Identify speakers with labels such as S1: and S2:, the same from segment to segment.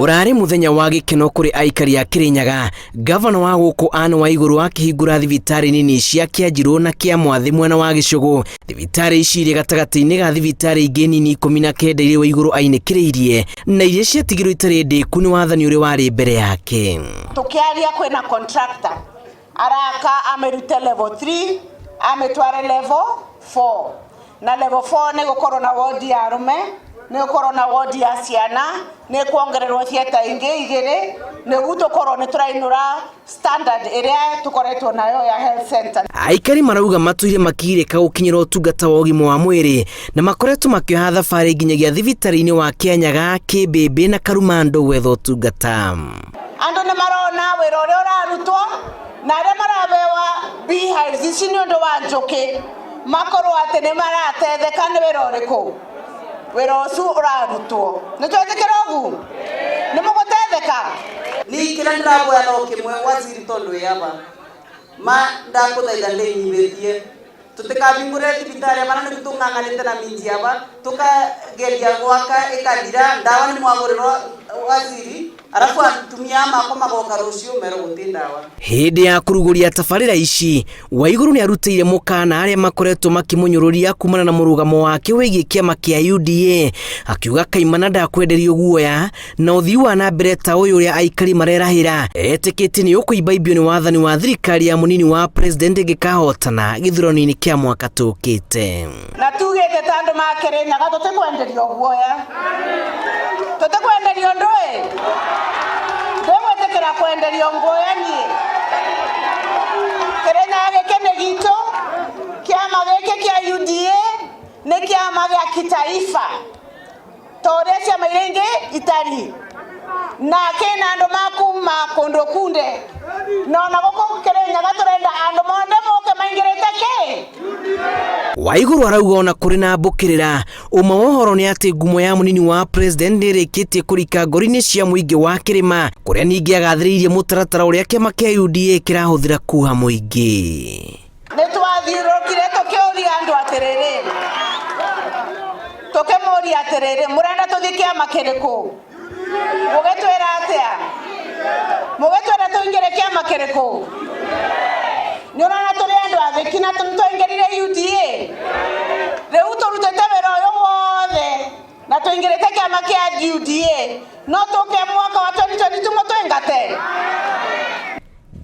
S1: Ũrarĩ mũthenya wa gĩkeno kũrĩ aikari a Kĩrĩnyaga, gavana wa gũkũ Anne Waigũrũ akĩhingũra thibitarĩ nini cia Kĩanjirũ na Kĩamwathĩ mwena wa Gĩcũgũ. Thibitarĩ ici irĩ gatagatĩ-inĩ ga thibitarĩ ingĩ nini 19 iria Waigũrũ ainĩkĩrĩirie na iria ciatigirwo itarĩ ndĩku nĩ wathani ũrĩa warĩ mbere yake.
S2: Tũkĩaria kwĩna contractor araka amĩrute level 3 amĩtware level 4 na level 4 nĩ gũkorwo na wodi ya arũme, nĩ gũkorwo na wodi ya ciana, nĩ kuongererwo theatre ingĩ igĩrĩ nĩguo tũkorwo nĩ tũrainũra standard ĩrĩa tũkoretwo nayo ya health center.
S1: Aikari marauga matũire makĩgirĩka gũkinyĩra ũtungata wa ũgima wa mwĩrĩ na makoretwo makĩoha thabarĩ nginyagia thibitarĩ-inĩ wa Kĩanyaga, Kĩmbĩmbĩ na Karumando gwetha ũtungata.
S2: Andũ nĩ marona wĩra ũrĩa ũrarutwo na arĩa marabewa beehives ici nĩ ũndũ wa njũkĩ makorwo atĩ nĩ maratetheka nĩ wĩra ũrĩkũ wĩra ũcio ũrarutwo. Nĩ twetĩkĩra ũguo? Nĩ mũgũtetheka?
S3: Ni kĩrĩa ndĩraboya no kĩmwe waziri tondũ wĩ aba ma ndakũthaitha ndĩnyihĩtie tũtikahingũre thibitarĩ aba na nĩguo tũng'ang'anĩte na minji aba tukageria gwaka ĩkathira ndawa nĩ mwagũrĩrwo waziri arabu atumia makwa magoka rũciũ merwo gũtirĩ ndawa.
S1: Hĩndĩ ya kũrugũria tabarĩra ici, Waigũrũ nĩ arutĩire mũkana arĩa makoretwo makĩmũnyũrũria kumana na mũrũgamo wake wĩgiĩ kĩama kĩa UDA, akiuga kaimana ndakwenderio guoya na ũthii wa na mbere ta ũyũ ũrĩa aikari marerahĩra etĩkĩtie nĩ ũkũimbaimbio nĩ wathani wa thirikari ya mũnini wa president ĩngĩkahotana gĩthurano-inĩ kĩa mwaka tũkĩte.
S2: Na tugĩte ta andũ ma Kĩrĩnyaga tũtikwenderio guoya, tũtikwenderio ndũĩ, ndĩgwĩtĩkĩra kwenderio guoya niĩ. Kĩrĩnyaga gĩkĩ nĩ gitũ, kĩama gĩkĩ kĩa UDA nĩ kĩama gĩa kitaifa ta ũrĩa ciama iria ingĩ itari, na kĩna andũ ma kuma kũndũ kunde, na ona gũkũ Kĩrĩnyaga tũrenda andũ mothe moke maingĩrĩte kĩ.
S1: Waigũrũ arauga ona kũrĩ na mbũkĩrĩra, ũma wa ũhoro nĩ atĩ ngumo ya mũnini wa president nĩ ĩrĩkĩtie kũrika ngoro-inĩ cia mũingĩ wa kĩrĩma, kũrĩa ningĩ agathĩrĩirie mũtaratara ũrĩa kĩama kĩa UDA kĩrahũthĩra kuha mũingĩ.
S2: Nĩ twathiũrũrũkire tũkĩũria andũ atĩrĩrĩ, tũkĩmũria atĩrĩrĩ, mũrenda tũthiĩ kĩama kĩrĩkũ? Mũgĩtwĩra atĩa? Mũgĩtwĩra tũingĩre kĩama kĩrĩkũ? Nĩ ũrona tũrĩ andũ athĩki na nĩ twaingĩrire UDA. Rĩu tũrutĩte wĩra ũyũ wothe na tũingĩrĩte kĩama kĩa UDA, no tũke mwaka wa 2022 mũtũingate?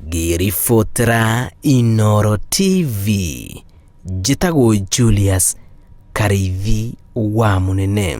S1: Ngĩribotera Inooro TV, njĩtagwo Julius Karĩithi wa Mũnene.